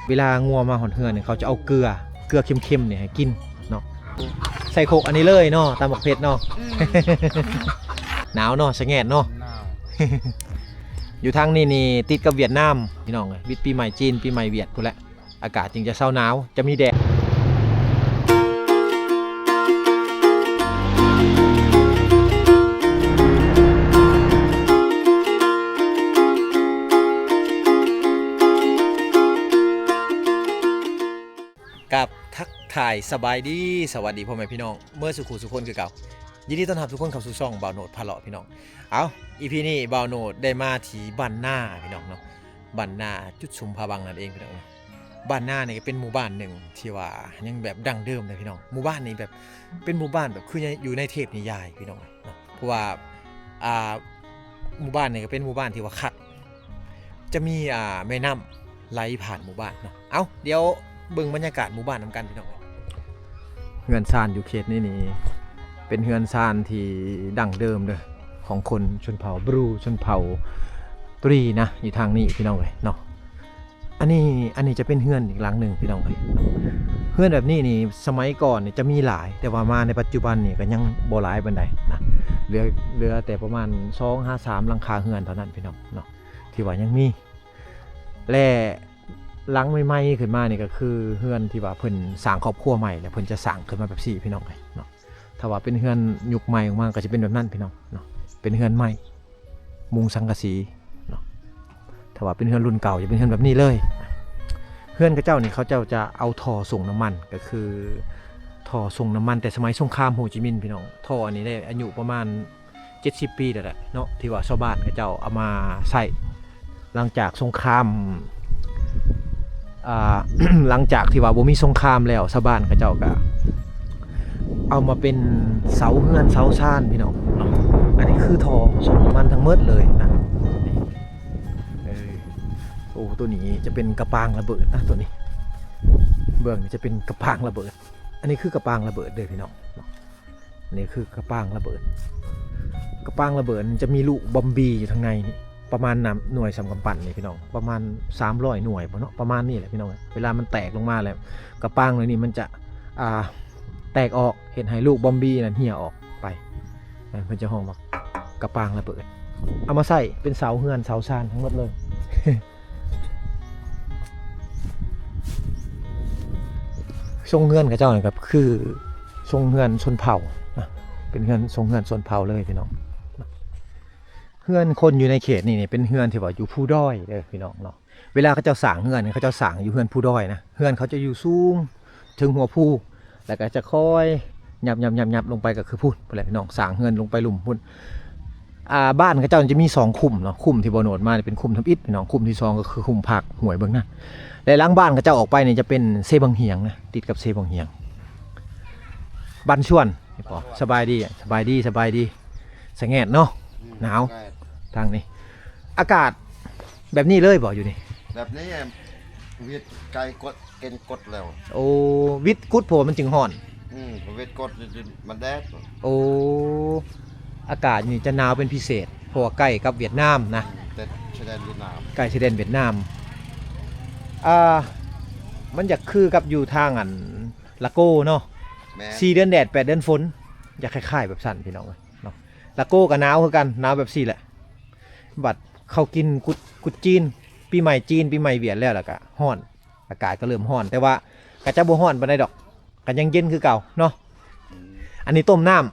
ເວລາງົວມາຮອດເຮືອນນີ້ ເຂົາຈະເອົາເກືອ ເກືອເຄັມໆນີ້ໃຫ້ກິນເນາະ. ໃສ່ຄົກອັນນີ້ເລີຍເນາະ ຕຳບັກເຜັດເນາະ. ອືມ ໜາວເນາະ ສະແງດເນາະ. ໜາວ. ຢູ່ທາງນີ້ນີ້ຕິດກັບຫວຽດນາມພີ່ນ້ອງເອີຍ ວິດປີໃໝ່ຈີນ ປີໃໝ່ຫວຽດພຸ້ນແຫຼະ. ອາກາດຈຶ່ງຈະເຊົາໜາວ ຈະມີແດດ. ກັບທັກທາຍສະບາຍດີ ສະຫວັດດີພໍ່ແມ່ພີ່ນ້ອງເໝິດສູ່ຄູ່ສູ່ຄົນຄືເກົ່າ. ຍິນດີຕ້ອນຮັບທຸກຄົນເຂົ້າສູ່ຊ່ອງບ່າວໂນດພາເລາະພີ່ນ້ອງ. ເອົາ ອີພີນີ້ບ່າວໂນດໄດ້ມາທີ່ບ້ານນາພີ່ນ້ອງເນາະ. ບ້ານນາຈຸດຊຸມຜາບັງນັ້ນເອງພີ່ນ້ອງເນາະ. ບ້ານນານີ້ກໍເປັນໝູ່ບ້ານໜຶ່ງທີ່ວ່າຍັງແບບດັ້ງເດີມເດ້ພີ່ນ້ອງ. ໝູ່ບ້ານນີ້ແບບເປັນໝູ່ບ້ານແບບຄືຢູ່ໃນເທບນິຍາຍພີ່ນ້ອງເນາະ. ເພາະວ່າ ອ່າ ໝູ່ບ້ານນີ້ກໍເປັນໝູ່ບ້ານທີ່ວ່າຄັກ ຈະມີ ອ່າ ແມ່ນ້ຳໄຫຼຜ່ານໝູ່ບ້ານເນາະ. ເອົ້າ ດຽວເບິ່ງບັນຍາກາດໝູ່ບ້ານນຳກັນພີ່ນ້ອງ. ເຮືອນຊານຢູ່ເຂດນີ້ນີ້ ເປັນເຮືອນຊານທີ່ດັ້ງເດີມເດີ ຂອງຄົນຊົນເຜົ່າບຣູ ຊົນເຜົ່າຕຣີນະ ຢູ່ທາງນີ້ພີ່ນ້ອງເອີຍເນາະ. ອັນນີ້ ອັນນີ້ຈະເປັນເຮືອນອີກຫຼັງໜຶ່ງພີ່ນ້ອງເອີຍ. ເຮືອນແບບນີ້ນີ້ ສະໄໝກ່ອນນີ້ຈະມີຫຼາຍ ແຕ່ວ່າມາໃນປັດຈຸບັນນີ້ກໍຍັງບໍ່ຫຼາຍປານໃດນະ. ເຫຼືອ ເຫຼືອແຕ່ປະມານສອງຫາສາມຫຼັງຄາເຮືອນເທົ່ານັ້ນພີ່ນ້ອງເນາະ ທີ່ວ່າຍັງມີ. ແລະ ຫຼັງໃໝ່ໆຂຶ້ນມານີ້ກໍຄືເຮືອນທີ່ວ່າເພິ່ນສ້າງຄອບຄົວໃໝ່ ແລ້ວເພິ່ນຈະສ້າງຂຶ້ນມາແບບນີ້ພີ່ນ້ອງເອີຍເນາະ. ຖ້າວ່າເປັນເຮືອນຍຸກໃໝ່ອອກມາກໍຈະເປັນແບບນັ້ນພີ່ນ້ອງເນາະ. ເປັນເຮືອນໄມ້ ມຸງສັງກະສີເນາະ. ຖ້າວ່າເປັນເຮືອນລຸ້ນເກົ່າຈະເປັນເຮືອນແບບນີ້ເລີຍ. ເຮືອນເຂົາເຈົ້ານີ້ ເຂົາເຈົ້າຈະເອົາທໍ່ສົ່ງນ້ຳມັນ ກໍຄືທໍ່ສົ່ງນ້ຳມັນແຕ່ສະໄໝສົງຄາມໂຮຈິມິນພີ່ນ້ອງ. ທໍ່ອັນນີ້ໄດ້ອາຍຸປະມານ ເຈັດສິບປີແລ້ວແຫຼະເນາະ ທີ່ວ່າຊາວບ້ານເຂົາເຈົ້າເອົາມາໃຊ້ ຫຼັງຈາກສົງຄາມ ອ່າ ຫຼັງຈາກທີ່ວ່າບໍ່ມີສົງຄາມແລ້ວ ຊາວບ້ານເຂົາເຈົ້າກໍເອົາມາເປັນເສົາເຮືອນເສົາຊານພີ່ນ້ອງເນາະ. ອັນນີ້ຄືທໍ່ສົ່ງນ້ຳມັນທັງໝົດເລີຍນະ. ນີ້ ເອີ ໂອ້ ໂຕນີ້ຈະເປັນກະປາງລະເບີດນະ ໂຕນີ້ ເບື້ອງນີ້ຈະເປັນກະປາງລະເບີດ. ອັນນີ້ຄືກະປາງລະເບີດເດີພີ່ນ້ອງເນາະ. ນີ້ຄືກະປາງລະເບີດ. ກະປາງລະເບີດຈະມີລູກບອມບີຢູ່ທາງໃນນີ້ ປະມານໜ່ວຍສ່ຳກຳປັ້ນນີ້ພີ່ນ້ອງ ປະມານສາມຮ້ອຍໜ່ວຍບໍ່ເນາະ ປະມານນີ້ແຫຼະພີ່ນ້ອງ. ເວລາມັນແຕກລົງມາແລ້ວ ກະປາງໜ່ວຍນີ້ມັນຈະ ອ່າ ແຕກອອກ ເຮັດໃຫ້ລູກບອມບີນັ້ນເຮ່ຍອອກໄປ. ເພິ່ນຈະຮ້ອງວ່າກະປາງລະເບີດ. ເອົາມາໃຊ້ເປັນເສົາເຮືອນເສົາຊານທັງໝົດເລີຍ. ຊົງເຮືອນເຂົາເຈົ້ານີ້ກໍຄືຊົງເຮືອນຊົນເຜົ່ານະ ເປັນເຮືອນ ຊົງເຮືອນຊົນເຜົ່າເລີຍພີ່ນ້ອງ. ເຮືອນຄົນຢູ່ໃນເຂດນີ້ນີ້ເປັນເຮືອນທີ່ວ່າຢູ່ພູດອຍເດີພີ່ນ້ອງເນາະ. ເວລາເຂົາເຈົ້າສ້າງເຮືອນນີ້ ເຂົາເຈົ້າສ້າງຢູ່ເຮືອນພູດອຍນະ. ເຮືອນເຂົາຈະຢູ່ສູງເຖິງຫົວພູ ແລ້ວກໍຈະຄ່ອຍຫຍັບໆໆໆລົງໄປ ກໍຄືພຸ້ນ ພຸ້ນແຫຼະພີ່ນ້ອງ ສ້າງເຮືອນລົງໄປລຸ່ມພຸ້ນ. ອ່າ ບ້ານເຂົາເຈົ້າຈະມີສອງຄຸ້ມເນາະ. ຄຸ້ມທີ່ບ່າວໂນດມານີ້ເປັນຄຸ້ມທຳອິດພີ່ນ້ອງ. ຄຸ້ມທີສອງກໍຄືຄຸ້ມພາກຫ້ວຍເບື້ອງນັ້ນ ແລະ ຫຼັງບ້ານເຂົາເຈົ້າອອກໄປນີ້ຈະເປັນເຊບັງຫຽງນະ ຕິດກັບເຊບັງຫຽງ. ບ້ານຊວນ ນີ້ພໍ ສະບາຍດີ ສະບາຍດີ ສະບາຍດີ. ສະແງດເນາະ ອືມ ໜາວ ສະແງດ ທາງນີ້. ອາກາດແບບນີ້ເລີຍບໍ່ຢູ່ນີ້? ແບບນີ້ ວິດໄກກົດ ເກັນກົດແລ້ວ. ໂອ້ ວິດກຸດ ເພາະວ່າມັນຈຶ່ງຮ້ອນ. ອືມ ວິດກົດ ມັນແດດ. ໂອ້ ອາກາດນີ້ຈະໜາວເປັນພິເສດ ເພາະວ່າໃກ້ກັບຫວຽດນາມນະ. ອືມ ຕິດຊາຍແດນຫວຽດນາມ ໃກ້ຊາຍແດນຫວຽດນາມ. ອ່າ ມັນຢາກຄືກັບຢູ່ທາງອັນ ລາໂກເນາະ. ແມ່ນ ສີ່ເດືອນແດດ ແປດເດືອນຝົນ ຢາກຄ້າຍໆແບບຊັ້ນພີ່ນ້ອງເອີຍເນາະ. ລາໂກກໍໜາວຄືກັນ ໜາວແບບຊີ້ແຫຼະ. ບັດເຂົາກິນກຸດ ກຸດຈີນ ປີໃໝ່ຈີນ ປີໃໝ່ຫວຽດແລ້ວ ແລ້ວກໍຮ້ອນ ອາກາດກໍເລີ່ມຮ້ອນ ແຕ່ວ່າກໍຈະບໍ່ຮ້ອນປານໃດດອກ ກໍຍັງເຢັນຄືເກົ່າເນາະ. ອືມ ອັນນີ້ຕົ້ມນ້ຳ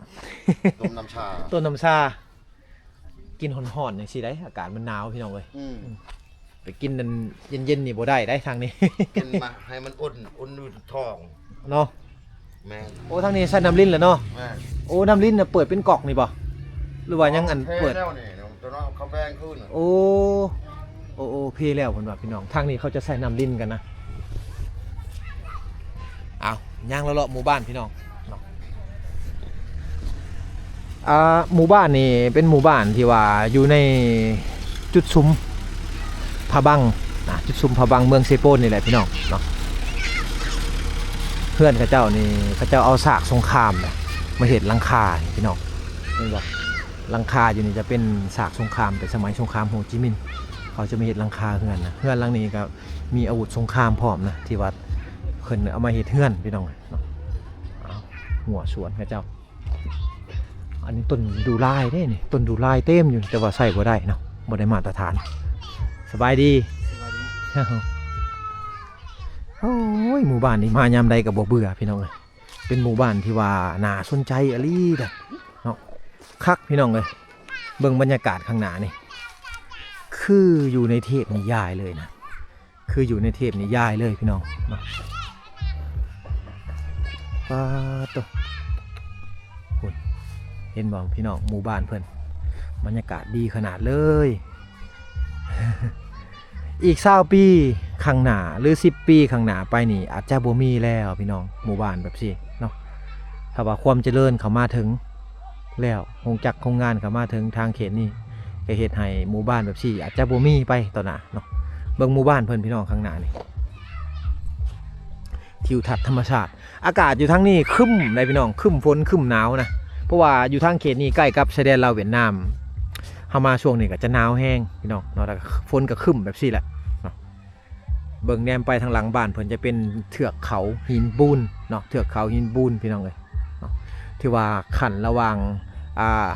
ຕົ້ມນ້ຳຊາ ຕົ້ມນ້ຳຊາ. ກິນຮ້ອນໆຈັ່ງຊີ້ໄດ໋ ອາກາດມັນໜາວພີ່ນ້ອງເອີຍ. ອືມ ໄປກິນອັນເຢັນໆນີ້ບໍ່ໄດ້ໄດ໋ທາງນີ້ ກິນມາໃຫ້ມັນອຸ່ນ ອຸ່ນຢູ່ທ້ອງເນາະ. ແມ່ນ ໂອ້ ທາງນີ້ໃສ່ນ້ຳລິນແລ້ວເນາະ. ແມ່ນ ໂອ້ ນ້ຳລິນນະເປີດເປັນກອກນີ້ບໍ່ ຫຼືວ່າຍັງອັນເປີດ? ເພແລ້ວນີ້ ຕົວເນາະ ເຂົາແປງຄືນ. ໂອ້ ໂອ້ ໂອ້ ເພແລ້ວເພິ່ນວ່າພີ່ນ້ອງ. ທາງນີ້ເຂົາຈະໃສ່ນ້ຳລິນກັນນະ. ເອົາ ຍ່າງເລາະໆໝູ່ບ້ານພີ່ນ້ອງເນາະ. ອ່າ ໝູ່ບ້ານນີ້ເປັນໝູ່ບ້ານທີ່ວ່າຢູ່ໃນຈຸດຊຸມຜາບັງນະ ຈຸດຊຸມຜາບັງເມືອງເຊໂປນນີ້ແຫຼະພີ່ນ້ອງເນາະ. ເຮືອນເຂົາເຈົ້ານີ້ ເຂົາເຈົ້າເອົາຊາກສົງຄາມນະມາເຮັດຫຼັງຄານີ້ພີ່ນ້ອງ ເຫັນບໍ່? ຫຼັງຄາຢູ່ນີ້ຈະເປັນຊາກສົງຄາມ ແຕ່ສະໄໝສົງຄາມໂຮຈິມິນ ເຂົາຈະມາເຮັດຫຼັງຄາເຮືອນນະ. ເຮືອນຫຼັງນີ້ກໍມີອາວຸດສົງຄາມພ້ອມນະ ທີ່ວ່າເພິ່ນເອົາມາເຮັດເຮືອນ ພີ່ນ້ອງເນາະ. ເອົາ ຮົ້ວສວນເຂົາເຈົ້າ. ອັນນີ້ຕົ້ນດູ່ລາຍເດ້ນີ້ ຕົ້ນດູ່ລາຍເຕັມຢູ່ ແຕ່ວ່າໃຊ້ບໍ່ໄດ້ເນາະ ບໍ່ໄດ້ມາດຕະຖານ. ສະບາຍດີ. ໂອ້ຍ ໝູ່ບ້ານນີ້ມາຍາມໃດກໍບໍ່ເບື່ອ ພີ່ນ້ອງເອີຍ. ເປັນໝູ່ບ້ານທີ່ວ່າໜ້າສົນໃຈອີ່ຫຼີເດ້ເນາະ. ຄັກ ພີ່ນ້ອງເອີຍ. ເບິ່ງບັນຍາກາດຂ້າງໜ້ານີ້ ຄືຢູ່ໃນເທບນິຍາຍເລີຍນະ. ຄືຢູ່ໃນເທບນິຍາຍເລີຍ ພີ່ນ້ອງເນາະ. ປາດໂທ້ ພຸ້ນ ເຫັນບໍ່ພີ່ນ້ອງ ໝູ່ບ້ານເພິ່ນ ບັນຍາກາດດີຂະໜາດເລີຍ. ອີກຊາວປີຂ້າງໜ້າ ຫຼື ສິບປີຂ້າງໜ້າໄປນີ້ ອາດຈະບໍ່ມີແລ້ວ ພີ່ນ້ອງ ໝູ່ບ້ານແບບຊີ້ເນາະ. ຖ້າວ່າຄວາມຈະເລີນເຂົ້າມາເຖິງແລ້ວ ໂຮງຈັກໂຮງງານເຂົ້າມາເຖິງທາງເຂດນີ້ ກໍເຮັດໃຫ້ໝູ່ບ້ານແບບຊີ້ອາດຈະບໍ່ມີໄປຕໍ່ໜ້າເນາະ. ເບິ່ງໝູ່ບ້ານເພິ່ນ ພີ່ນ້ອງ ຂ້າງໜ້ານີ້ ທິວທັດທຳມະຊາດ. ອາກາດຢູ່ທາງນີ້ຄຶ້ມໃດ໋ ພີ່ນ້ອງ ຄຶ້ມຝົນຄຶ້ມໜາວນະ ເພາະວ່າຢູ່ທາງເຂດນີ້ໃກ້ກັບຊາຍແດນລາວຫວຽດນາມ. ເຮົາມາຊ່ວງນີ້ກໍຈະໜາວແຮງ ພີ່ນ້ອງເນາະ ແລ້ວກໍຝົນກໍຄຶ້ມແບບຊີ້ແຫຼະເນາະ. ເບິ່ງແນມໄປທາງຫຼັງບ້ານເພິ່ນຈະເປັນເທືອກເຂົາຫີນບູນເນາະ ເທືອກເຂົາຫີນບູນ ພີ່ນ້ອງເອີຍເນາະ. ຖືວ່າຂັ້ນລະຫວ່າງ ອ່າ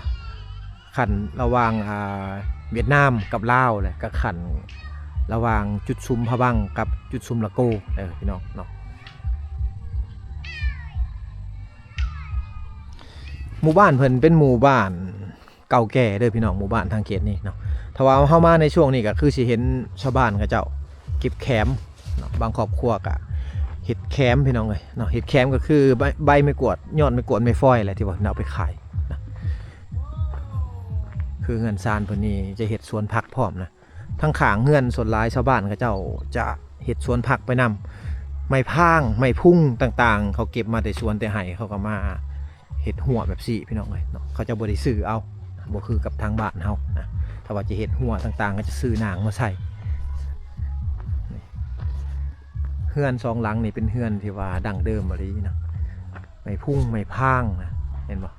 ຂັ້ນລະຫວ່າງ ອ່າ ຫວຽດນາມກັບລາວ ແລະ ກໍຂັ້ນລະຫວ່າງຈຸດຊຸມພະວັງກັບຈຸດຊຸມລະໂກເດີ ພີ່ນ້ອງເນາະ. ໝູ່ບ້ານເພິ່ນເປັນໝູ່ບ້ານເກົ່າແກ່ເດີ ພີ່ນ້ອງ ໝູ່ບ້ານທາງເຂດນີ້ເນາະ. ຖ້າວ່າເຮົາມາໃນຊ່ວງນີ້ ກໍຄືຊິເຫັນຊາວບ້ານເຂົາເຈົ້າເກັບແຂມເນາະ ບາງຄອບຄົວກໍເຮັດແຂມ ພີ່ນ້ອງເອີຍເນາະ. ເຮັດແຂມກໍຄືໃບ ໃບໄມ້ກວາດ ຍອດໄມ້ກວາດ ໄມ້ຟອຍແຫຼະ ທີ່ວ່າເພິ່ນເອົາໄປຂາຍນະ. ຄືເຮືອນຊານເພິ່ນນີ້ຈະເຮັດສວນຜັກພ້ອມນະ. ທາງຂ້າງເຮືອນສ່ວນຫຼາຍຊາວບ້ານເຂົາເຈົ້າຈະເຮັດສວນຜັກໄປນຳ ໄມ້ພາງ ໄມ້ພຸງຕ່າງໆ ເຂົາເກັບມາແຕ່ສວນແຕ່ໄຮ່ ເຂົາກໍມາເຮັດຮົ້ວແບບຊີ້ ພີ່ນ້ອງເອີຍເນາະ. ເຂົາເຈົ້າບໍ່ໄດ້ຊື້ເອົາ ບໍ່ຄືກັບທາງບ້ານເຮົານະ. ຖ້າວ່າຈະເຮັດຮົ້ວຕ່າງໆ ກໍຈະຊື້ໜາງມາໃສ່. ເຮືອນສອງຫຼັງນີ້ເປັນເຮືອນທີ່ວ່າດັ້ງເດີມອີ່ຫຼີນະ. ໄມ້ພຸງໄມ້ພາງນະ ເຫັນບໍ່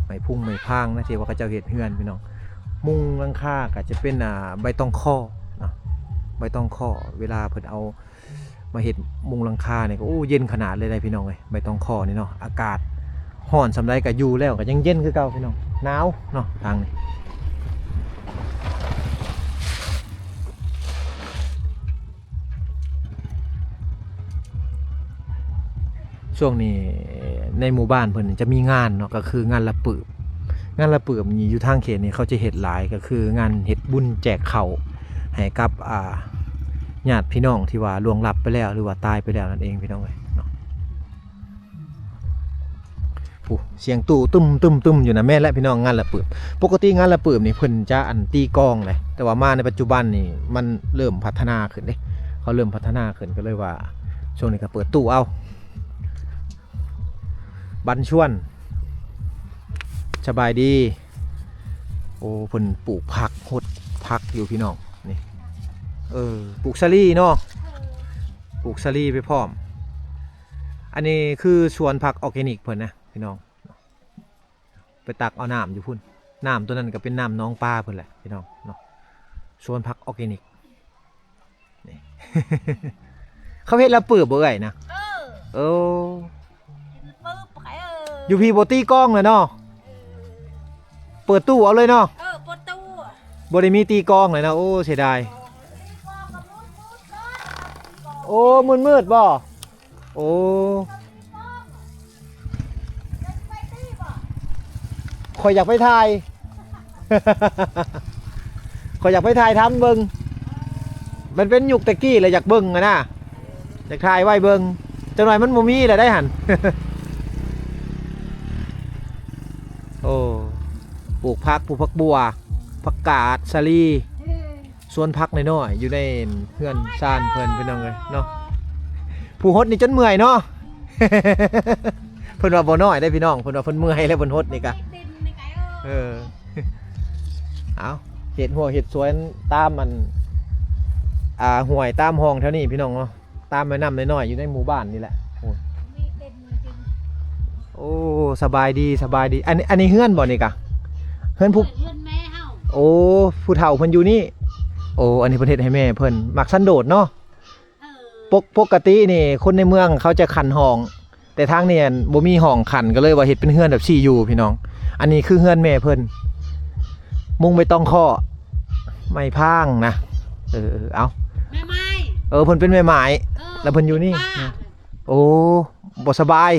ໄມ້ພຸງໄມ້ພາງນະ ທີ່ວ່າເຂົາເຈົ້າເຮັດເຮືອນ ພີ່ນ້ອງ. ມຸງຫຼັງຄາກໍຈະເປັນ ອ່າ ໃບຕອງຄໍ່ເນາະ ໃບຕອງຄໍ່. ເວລາເພິ່ນເອົາມາເຮັດມຸງຫຼັງຄານີ້ກໍ ໂອ້ ເຢັນຂະໜາດເລີຍໄດ໋ ພີ່ນ້ອງເອີຍ ໃບຕອງຄໍ່ນີ້ເນາະ. ອາກາດຮ້ອນສ່ຳໃດກໍຢູ່ແລ້ວກໍຍັງເຢັນຄືເກົ່າ ພີ່ນ້ອງ. ໜາວເນາະ ທາງນີ້. ຊ່ວງນີ້ໃນໝູ່ບ້ານເພິ່ນຈະມີງານເນາະ ກໍຄືງານລະປຶບ. ງານລະປຶບນີ້ຢູ່ທາງເຂດນີ້ເຂົາຈະເຮັດຫຼາຍ ກໍຄືງານເຮັດບຸນແຈກເຂົ້າໃຫ້ກັບ ອ່າ ຍາດພີ່ນ້ອງທີ່ວ່າລ່ວງລັບໄປແລ້ວ ຫຼືວ່າຕາຍໄປແລ້ວນັ້ນເອງ ພີ່ນ້ອງເອີຍເນາະ. ຜູ້ ສຽງຕູ້ຕຶ້ມໆໆຢູ່ນະ ແມ່ນແຫຼະພີ່ນ້ອງ ງານລະປຶບ. ປົກກະຕິງານລະປຶບນີ້ເພິ່ນຈະ ອັນ ຕີກອງເດ້ ແຕ່ວ່າມາໃນປັດຈຸບັນນີ້ມັນເລີ່ມພັດທະນາຂຶ້ນເດ້ ເຂົາເລີ່ມພັດທະນາຂຶ້ນ ກໍເລີຍວ່າຊ່ວງນີ້ກໍເປີດຕູ້ເອົາ. ບັນຊວນ ສະບາຍດີ. ໂອ້ ເພິ່ນປູກຜັກ ຫົດຜັກຢູ່ ພີ່ນ້ອງ ນີ້ ເອີ ປູກສາລີເນາະ ປູກສາລີໄປພ້ອມ. ອັນນີ້ຄືສວນຜັກອໍແກນິກເພິ່ນນະ ພີ່ນ້ອງ. ໄປຕັກເອົານ້ຳຢູ່ພຸ້ນ ນ້ຳຕົວນັ້ນກໍເປັນນ້ຳໜອງປາເພິ່ນແຫຼະ ພີ່ນ້ອງເນາະ. ສວນຜັກອໍແກນິກນີ້ ເຂົາເຮັດລະປຶບບໍ່ເອື້ອຍນະ? ເອີ ເອີ ເຮັດລະປຶບ ເອີ ຢູ່ພີ້ບໍ່ຕີກອງແລ້ວເນາະ ເອີ ເປີດຕູ້ເອົາເລີຍເນາະ ເອີ ເປີດຕູ້ ບໍ່ໄດ້ມີຕີກອງເລີຍເນາະ. ໂອ້ ເສຍດາຍ ໂອ້ ມືດໆ ບໍ່? ໂອ້ ຂ້ອຍຢາກໄປຖ່າຍ ຂ້ອຍຢາກໄປຖ່າຍທຳເບິ່ງ ມັນເປັນຍຸກແຕ່ກີ້ແຫຼະ ຢາກເບິ່ງຫັ້ນນະ ຢາກຖ່າຍໄວ້ເບິ່ງ. ຈັກໜ່ອຍມັນບໍ່ມີແລ້ວໄດ໋ຫັ້ນ. ໂອ້ ປູກຜັກ ປູກຜັກບົ່ວ ຜັກກາດ ສາລີ ສວນຜັກນ້ອຍໆ ຢູ່ໃນເຮືອນຊານເພິ່ນ ພີ່ນ້ອງເອີຍເນາະ. ຜູ້ຫົດນີ້ຈົນເມື່ອຍເນາະ ເພິ່ນວ່າບໍ່ນ້ອຍເດ້ພີ່ນ້ອງ ເພິ່ນວ່າເພິ່ນເມື່ອຍແລ້ວ ເພິ່ນຫົດນີ້ກະ ເອີ ເອົາ ເຮັດຮົ້ວເຮັດສວນຕາມອັນ ອ່າ ຫ້ວຍຕາມຮ່ອງແຖວນີ້ພີ່ນ້ອງເນາະ. ຕາມແມ່ນ້ຳນ້ອຍໆ ຢູ່ໃນໝູ່ບ້ານນີ້ແຫຼະ. ໂອ້ ໂອ້ ສະບາຍດີ ສະບາຍດີ. ອັນ ອັນນີ້ເຮືອນບໍ່ນີ້ກະ? ເຮືອນຜູ້ ເຮືອນແມ່ເຮົາ. ໂອ້ ຜູ້ເຖົ້າເພິ່ນຢູ່ນີ້. ໂອ້ ອັນນີ້ເພິ່ນເຮັດໃຫ້ແມ່ເພິ່ນ ມັກສັນໂດດເນາະ. ເອີ ປົກ ປົກກະຕິນີ້ຄົນໃນເມືອງເຂົາຈະຂັນຫ້ອງ ແຕ່ທາງນີ້ ອັນ ບໍ່ມີຫ້ອງຂັນ ກໍເລີຍວ່າເຮັດເປັນເຮືອນແບບຊີ້ຢູ່ ພີ່ນ້ອງ. ອັນນີ້ຄືເຮືອນແມ່ເພິ່ນ ມຸງໃບຕອງເຄາະ ໄມ້ພາງນະ. ເອີ ເອີ ເອົາ ແມ່ໝ້າຍ ເອີ ເພິ່ນເປັນແມ່ໝ້າຍ ເອີ ແລ້ວເພິ່ນຢູ່ນີ້ ເປັນບ້າ. ໂອ້ ບໍ່ສະບາຍ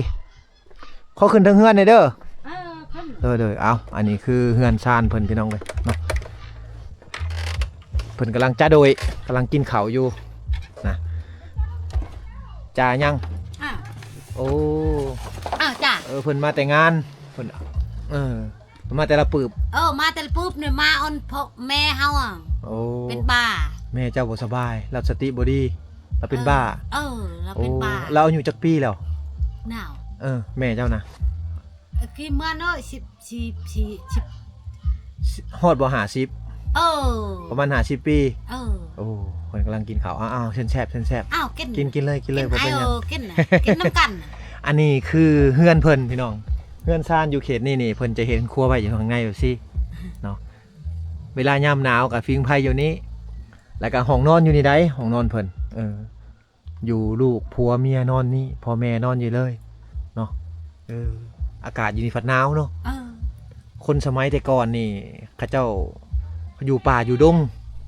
ຂໍຂຶ້ນເທິງເຮືອນແດ່ເດີ. ເອີ ຂຶ້ນ ໂດຍໆ. ເອົາ ອັນນີ້ຄືເຮືອນຊານເພິ່ນ ພີ່ນ້ອງເອີຍເນາະ. ເພິ່ນກຳລັງຈະໂດຍ ກຳລັງກິນເຂົ້າຢູ່ນະ. ຈາຍັງ? ອ້າວ ໂອ້ ອ້າວ ຈ້າ. ເອີ ເພິ່ນມາແຕ່ງານ ເພິ່ນ ເອີ ມາແຕ່ລະປຶບ. ເອີ ມາແຕ່ລະປຶບນີ້ ມາອັນພວກແມ່ເຮົາອະ. ໂອ້ ເປັນບ້າ. ແມ່ເຈົ້າບໍ່ສະບາຍ ລາວສະຕິບໍ່ດີ ລາວເປັນບ້າ. ເອີ ລາວເປັນບ້າ. ໂອ້ ລາວອາຍຸຈັກປີແລ້ວ? ນາວ ເອີ ແມ່ເຈົ້ານະ? ເອີ ກີ້ເມື່ອເນາະ ສິບ ສິບ ສິບ ຮອດບໍ່ ຫ້າສິບ? ເອີ ປະມານຫ້າສິບປີ. ເອີ ໂອ້ ເພິ່ນກຳລັງກິນເຂົ້າ. ອ້າວ ເຊີນແຊບ ເຊີນແຊບ. ອ້າວ ກິນ ກິນ ກິນເລີຍ ກິນເລີຍ ບໍ່ເປັນຫຍັງ. ເອີ ກິນນະ ກິນນຳກັນ. ອັນນີ້ຄືເຮືອນເພິ່ນ ພີ່ນ້ອງ. ເຮືອນຊານຢູ່ເຂດນີ້ນີ້ ເພິ່ນຈະເຮັດຄົວໄວ້ຢູ່ຂ້າງໃນແບບຊີ້ເນາະ. ເວລາຍາມໜາວກໍຟິງໄຟຢູ່ນີ້ ແລ້ວກໍຫ້ອງນອນຢູ່ນີ້ໃດ໋ ຫ້ອງນອນເພິ່ນ. ເອີ ຢູ່ລູກຜົວເມຍນອນນີ້ ພໍ່ແມ່ນອນຢູ່ເລີຍເນາະ. ເອີ ອາກາດຢູ່ນີ້ພັດໜາວເນາະ. ເອີ ຄົນສະໄໝແຕ່ກ່ອນນີ້ ເຂົາເຈົ້າຢູ່ປ່າຢູ່ດົງ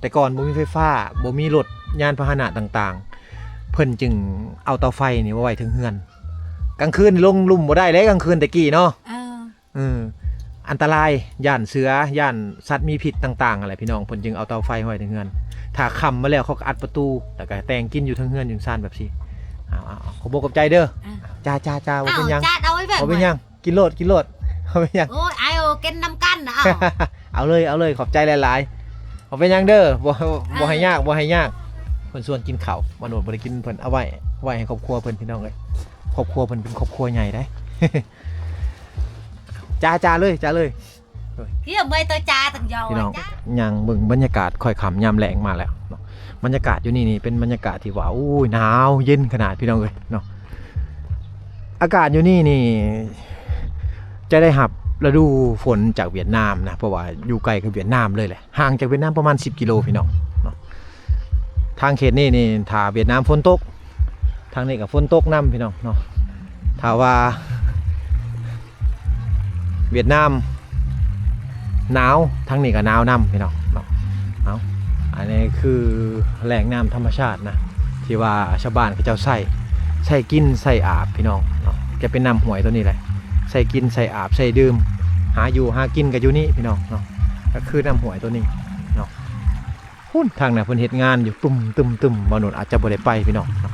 ແຕ່ກ່ອນບໍ່ມີໄຟຟ້າ ບໍ່ມີລົດຍານພາຫະນະຕ່າງໆ ເພິ່ນຈຶ່ງເອົາເຕົາໄຟນີ້ມາໄວ້ເທິງເຮືອນ. ກາງຄືນລົງລຸ່ມບໍ່ໄດ້ເດ້ ກາງຄືນແຕ່ກີ້ເນາະ. ເອີ ເອີ ອັນຕະລາຍ ຢ້ານເສືອ ຢ້ານສັດມີພິດຕ່າງໆ ຫັ້ນແຫຼະ ພີ່ນ້ອງ. ເພິ່ນຈຶ່ງເອົາເຕົາໄຟໄວ້ໃນເຮືອນ ຖ້າຄ່ຳມາແລ້ວ ເຂົາກໍອັດປະຕູ ແລ້ວກໍແຕ່ງກິນຢູ່ເທິງເຮືອນຢູ່ຊານແບບຊີ້. ເອົາ ເອົາ ເອົາ ຂອບອົກຂອບໃຈເດີ. ເອີ ຈ້າ ຈ້າ ຈ້າ ບໍ່ເປັນຫຍັງ ບໍ່ເປັນຫຍັງ. ກິນໂລດ ກິນໂລດ ບໍ່ເປັນຫຍັງ. ໂອ້ຍ ອ້າຍເອີ ກິນນຳກັນ. ເອົາ ເອົາເລີຍ ເອົາເລີຍ ຂອບໃຈຫຼາຍໆ. ບໍ່ເປັນຫຍັງເດີ ບໍ່ ເອີ ບໍ່ໃຫ້ຍາກ ບໍ່ໃຫ້ຍາກ. ເພິ່ນຊວນກິນເຂົ້າ ມາໂນດບໍ່ໄດ້ກິນ ເພິ່ນເອົາໄວ້ ໄວ້ໃຫ້ຄອບຄົວເພິ່ນ ພີ່ນ້ອງເອີຍ. ຄອບຄົວເພິ່ນເປັນຄອບຄົວໃຫຍ່ເດ້. ຈ້າ ຈ້າເລີຍ ຈ້າເລີຍ. ໂອ້ຍ ກຽມໄວ້ຕໍ່ຈາຕັ້ງຢອກ ພີ່ນ້ອງ ວ່າຈ້າ. ຍ່າງເບິ່ງບັນຍາກາດຄ້ອຍຄ່ຳຍາມແລງມາແລ້ວເນາະ. ບັນຍາກາດຢູ່ນີ້ນີ້ເປັນບັນຍາກາດທີ່ວ່າ ໂອ້ຍ ໜາວເຢັນຂະໜາດ ພີ່ນ້ອງເອີຍເນາະ. ອາກາດຢູ່ນີ້ນີ້ຈະໄດ້ຮັບລະດູຝົນຈາກຫວຽດນາມນະ ເພາະວ່າຢູ່ໃກ້ກັບຫວຽດນາມເລີຍແຫຼະ ຫ່າງຈາກຫວຽດນາມປະມານສິບກິໂລ ພີ່ນ້ອງເນາະ. ທາງເຂດນີ້ນີ້ ຖ້າຫວຽດນາມຝົນຕົກ ທາງນີ້ກໍຝົນຕົກນຳ ພີ່ນ້ອງເນາະ. ຖ້າວ່າຫວຽດນາມໜາວ ທາງນີ້ກໍໜາວນຳ ພີ່ນ້ອງເນາະ. ເອົາ ອັນນີ້ຄືແຫຼ່ງນ້ຳທຳມະຊາດນະ ທີ່ວ່າຊາວບ້ານເຂົາເຈົ້າໃຊ້ ໃຊ້ກິນ ໃຊ້ອາບ ພີ່ນ້ອງເນາະ. ຈະເປັນນ້ຳຫ້ວຍໂຕນີ້ແຫຼະ ໃຊ້ກິນ ໃຊ້ອາບ ໃຊ້ດື່ມ ຫາຢູ່ຫາກິນກໍຢູ່ນີ້ ພີ່ນ້ອງເນາະ. ກໍຄືນ້ຳຫ້ວຍໂຕນີ້ເນາະ. ພຸ້ນ ທາງນັ້ນເພິ່ນເຮັດງານຢູ່ ຕຶ້ມໆໆ. ບ່າວໂນດອາດຈະບໍ່ໄດ້ໄປ ພີ່ນ້ອງເນາະ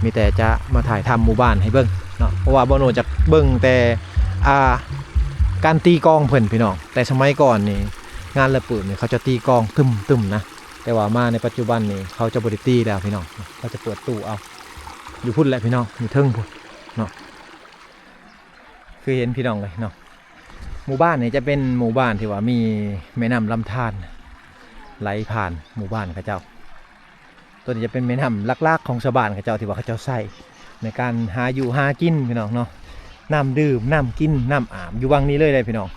ມີແຕ່ຈະມາຖ່າຍທຳໝູ່ບ້ານໃຫ້ເບິ່ງເນາະ ເພາະວ່າບ່າວໂນດຈະເບິ່ງແຕ່ ອ່າ ການຕີກອງເພິ່ນ ພີ່ນ້ອງ. ແຕ່ສະໄໝກ່ອນນີ້ ງານລະປຶບນີ້ ເຂົາຈະຕີກອງຕຶ້ມໆນະ ແຕ່ວ່າມາໃນປັດຈຸບັນນີ້ ເຂົາຈະບໍ່ໄດ້ຕີແລ້ວ ພີ່ນ້ອງ. ເຂົາຈະເປີດຕູ້ເອົາ ຢູ່ພຸ້ນແຫຼະ ພີ່ນ້ອງ ຢູ່ເທິງພຸ້ນເນາະ. ຄືເຫັນ ພີ່ນ້ອງເອີຍເນາະ. ໝູ່ບ້ານນີ້ຈະເປັນໝູ່ບ້ານທີ່ວ່າມີແມ່ນ້ຳລຳທານໄຫຼຜ່ານໝູ່ບ້ານເຂົາເຈົ້າ. ໂຕນີ້ຈະເປັນແມ່ນ້ຳຫຼັກໆຂອງຊາວບ້ານເຂົາເຈົ້າ ທີ່ວ່າເຂົາເຈົ້າໃຊ້ໃນການຫາຢູ່ຫາກິນ ພີ່ນ້ອງເນາະ. ນ້ຳດື່ມ ນ້ຳກິນ ນ້ຳອາບ ຢູ່ວັງນີ້ເລີຍເດ້ ພີ່ນ້ອງ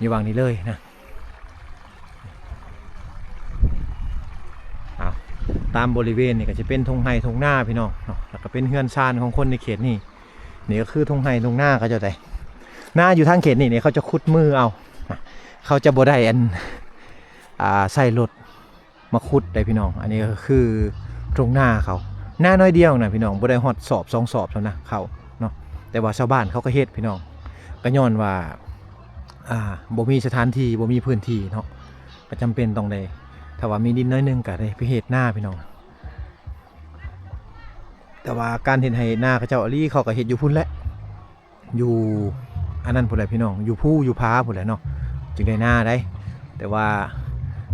ຢູ່ວັງນີ້ເລີຍນະ. ເອົາ ຕາມບໍລິເວນນີ້ກໍຈະເປັນທົ່ງໄຮ່ທົ່ງນາ ພີ່ນ້ອງເນາະ ແລ້ວກໍເປັນເຮືອນຊານຂອງຄົນໃນເຂດນີ້. ນີ້ກໍຄືທົ່ງໄຮ່ທົ່ງນາເຂົາເຈົ້າໄດ໋. ນາຢູ່ທາງເຂດນີ້ນີ້ ເຂົາຈະຂຸດມືເອົາ ເຂົາຈະບໍ່ໄດ້ອັນ ອ່າ ໃຊ້ລົດມາຂຸດໄດ໋ ພີ່ນ້ອງ. ອັນນີ້ກໍຄືທົ່ງນາເຂົາ ນາໜ້ອຍດຽວນະ ພີ່ນ້ອງ ບໍ່ໄດ້ຮອດສອບສອງສອບເທົ່ານະ ເຂົາເນາະ. ແຕ່ວ່າຊາວບ້ານເຂົາກໍເຮັດ ພີ່ນ້ອງ ກໍຍ້ອນວ່າ ອ່າ ບໍ່ມີສະຖານທີ່ ບໍ່ມີພື້ນທີ່ເນາະ ກໍຈຳເປັນຕ້ອງໄດ້ ຖ້າວ່າມີດິນໜ້ອຍໜຶ່ງກໍໄດ້ໄປເຮັດນາ ພີ່ນ້ອງ. ແຕ່ວ່າການເຮັດໄຮ່ເຮັດນາເຂົາເຈົ້າອີ່ຫຼີ ເຂົາກໍເຮັດຢູ່ພຸ້ນແຫຼະ ຢູ່ອັນນັ້ນພຸ້ນແຫຼະ ພີ່ນ້ອງ ຢູ່ພູຢູ່ຜາພຸ້ນແຫຼະເນາະ ຈຶ່ງໄດ້ນາໄດ໋. ແຕ່ວ່າ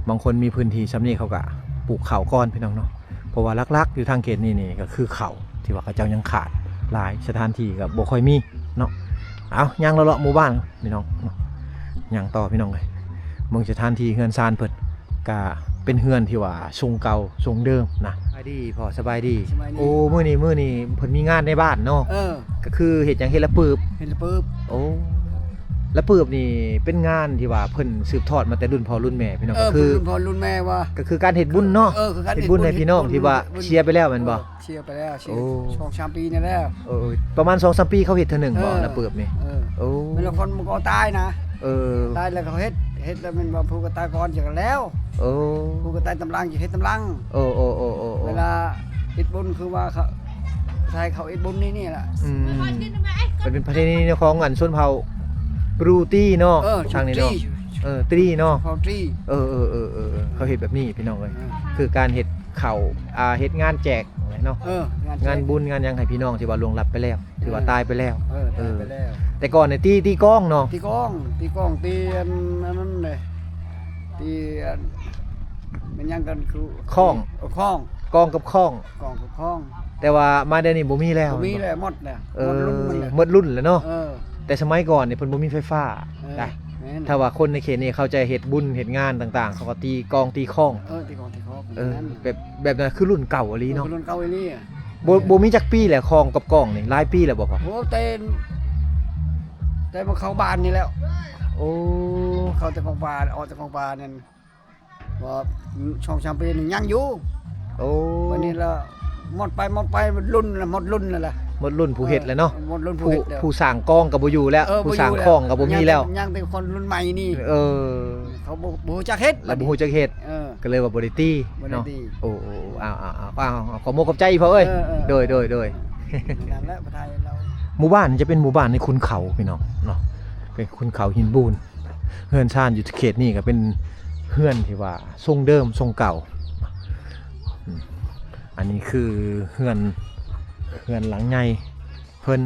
ບາງຄົນມີພື້ນທີ່ສ່ຳນີ້ ເຂົາກໍປູກເຂົ້າກ່ອນ ພີ່ນ້ອງເນາະ. ເພາະວ່າຫຼັກໆຢູ່ທາງເຂດນີ້ນີ້ ກໍຄືເຂົ້າ ທີ່ວ່າເຂົາເຈົ້າຍັງຂາດຫຼາຍ ສະຖານທີ່ກໍບໍ່ຄ່ອຍມີເນາະ. ເອົາ ຍ່າງເລາະໆໝູ່ບ້ານ ພີ່ນ້ອງເນາະ ຍ່າງຕໍ່ ພີ່ນ້ອງເອີຍ. ເບິ່ງສະຖານທີ່ເຮືອນຊານເພິ່ນ ກະເປັນເຮືອນທີ່ວ່າຊົງເກົ່າຊົງເດີມນະ. ສະບາຍດີພໍ່ ສະບາຍດີ. ສະບາຍດີ. ໂອ້ ມື້ນີ້ ມື້ນີ້ເພິ່ນມີງານໃນບ້ານເນາະ. ເອີ ກະຄືເຮັດຫຍັງ ເຮັດລະປຶບ. ເຮັດລະປຶບ. ໂອ້ ລະປຶບນີ້ເປັນງານທີ່ວ່າເພິ່ນສືບທອດມາແຕ່ລຸ້ນພໍ່ລຸ້ນແມ່ພີ່ນ້ອງ ເອີ ກໍຄືລຸ້ນພໍ່ລຸ້ນແມ່ວ່າ ກໍຄືການເຮັດບຸນເນາະ ເອີ ເຮັດບຸນໃຫ້ພີ່ນ້ອງທີ່ວ່າເສຍໄປແລ້ວແມ່ນບໍ່? ເສຍໄປແລ້ວ ເສຍສອງສາມປີນີ້ແລ້ວ ເອີ ປະມານສອງສາມປີເຂົາເຮັດເທື່ອໜຶ່ງບໍ່? ເອີ ລະປຶບນີ້ ເອີ ໂອ້ ແມ່ນລະຄົນມັນກໍຕາຍນະ ເອີ ຕາຍແລ້ວເຂົາເຮັດ ເຮັດແລ້ວແມ່ນວ່າຜູ້ກໍຕາຍກ່ອນຈັ່ງແລ້ວ ໂອ້ ຜູ້ກໍຕາຍຕາມຫຼັງ ຈະເຮັດຕາມຫຼັງ ໂອ້ ໂອ້ ໂອ້ ໂອ້ ເວລາເຮັດບຸນຄືວ່າເຂົາ ໄທເຂົາເຮັດບຸນນີ້ ນີ້ລະ ອືມ ມັນເປັນປະເພນີຂອງອັນຊົນເຜົ່າບຣູຕີເນາະ ເອີ ທາງນີ້ເນາະ ເອີ ຕີເນາະ ເຜົ່າຕີ ເອີ ເອີ ເອີ ເອີ ເອີ ເຂົາເຮັດແບບນີ້ພີ່ນ້ອງເອີຍ ເອີ ຄືການເຮັດເຂົ້າ ອ່າ ເຮັດງານແຈກເນາະ ເອີ ງານແຈກ ງານບຸນງານຫຍັງໃຫ້ພີ່ນ້ອງທີ່ວ່າລ່ວງລັບໄປແລ້ວ ຖືວ່າ ເອີ ຕາຍໄປແລ້ວ ເອີ ເອີ ຕາຍໄປແລ້ວ ແຕ່ກ່ອນນີ້ຕີ ຕີກ້ອງເນາະ ຕີກ້ອງ ຕີກ້ອງ ຕີອັນ ອັນນັ້ນເດ້ ຕີອັນ ແມ່ນຫຍັງກັນຄືຄ້ອງ ເອີ ຄ້ອງ ກ້ອງກັບຄ້ອງ ກ້ອງກັບຄ້ອງ ແຕ່ວ່າມາດຽວນີ້ບໍ່ມີແລ້ວ ບໍ່ມີແລ້ວ ໝົດແລ້ວ ເອີ ໝົດລຸ້ນແລ້ວເນາະ ເອີ ແຕ່ສະໄໝກ່ອນນີ້ເພິ່ນບໍ່ມີໄຟຟ້າ ເອີ ໄດ້ ແມ່ນ ຖ້າວ່າຄົນໃນເຂດນີ້ເຂົາຈະເຮັດບຸນເຮັດງານຕ່າງໆ ເຂົາກໍຕີກ້ອງຕີຄ້ອງ ເອີ ຕີກ້ອງຕີຄ້ອງ ເອີ ແບບ ແບບນັ້ນຄືລຸ້ນເກົ່າອີ່ຫຼີເນາະ ເອີ ລຸ້ນເກົ່າອີ່ຫຼີ ບໍ່ ບໍ່ມີຈັກປີແລ້ວ ຄ້ອງກັບກ້ອງນີ້ ຫຼາຍປີແລ້ວບໍ່ພໍ່? ໂອ້ ແຕ່ ແຕ່ມາເຂົ້າບ້ານນີ້ແລ້ວ ໂອ້ ເຂົ້າແຕ່ຂອງບ້ານ ອອກແຕ່ຂອງບ້ານນັ້ນ ວ່າສອງສາມປີນີ້ຍັງຢູ່ ໂອ້ ບັດນີ້ລະໝົດໄປ ໝົດໄປ ລຸ້ນລະ ໝົດລຸ້ນລະ ໝົດລຸ້ນຜູ້ເຮັດແລ້ວເນາະ ເອີ ໝົດລຸ້ນຜູ້ເຮັດແລ້ວ ຜູ້ສ້າງກ້ອງກໍບໍ່ຢູ່ແລ້ວ ເອີ ຜູ້ສ້າງຄ້ອງກໍບໍ່ມີແລ້ວ ຍັງແຕ່ ຍັງແຕ່ຄົນລຸ້ນໃໝ່ນີ້ ເອີ ເຂົາບໍ່ ບໍ່ຮູ້ຈັກເຮັດ ລະບໍ່ຮູ້ຈັກເຮັດ ເອີ ກໍເລີຍວ່າບໍ່ໄດ້ຕີ ບໍ່ໄດ້ຕີ ເນາະ ໂອ້ ເອົາ ເອົາ ເອົາ ເອົາ ຂໍຂອບໃຈພໍ່ເອີຍ ເອີ ເອີ ໂດຍ ໂດຍ ໂດຍ ນັ້ນແຫຼະ ປະທານລາວ ໝູ່ບ້ານຈະເປັນໝູ່ບ້ານໃນຂຸນເຂົາພີ່ນ້ອງເນາະ ເປັນຂຸນເຂົາຫີນບູນ ເຮືອນຊານຢູ່ເຂດນີ້ກໍເປັນເຮືອນທີ່ວ່າຊົງເດີມຊົງເກົ່າ ອືມ ອັນນີ້ຄືເຮືອນ ເຮືອນຫຼັງໃຫຍ່ເພິ່ນ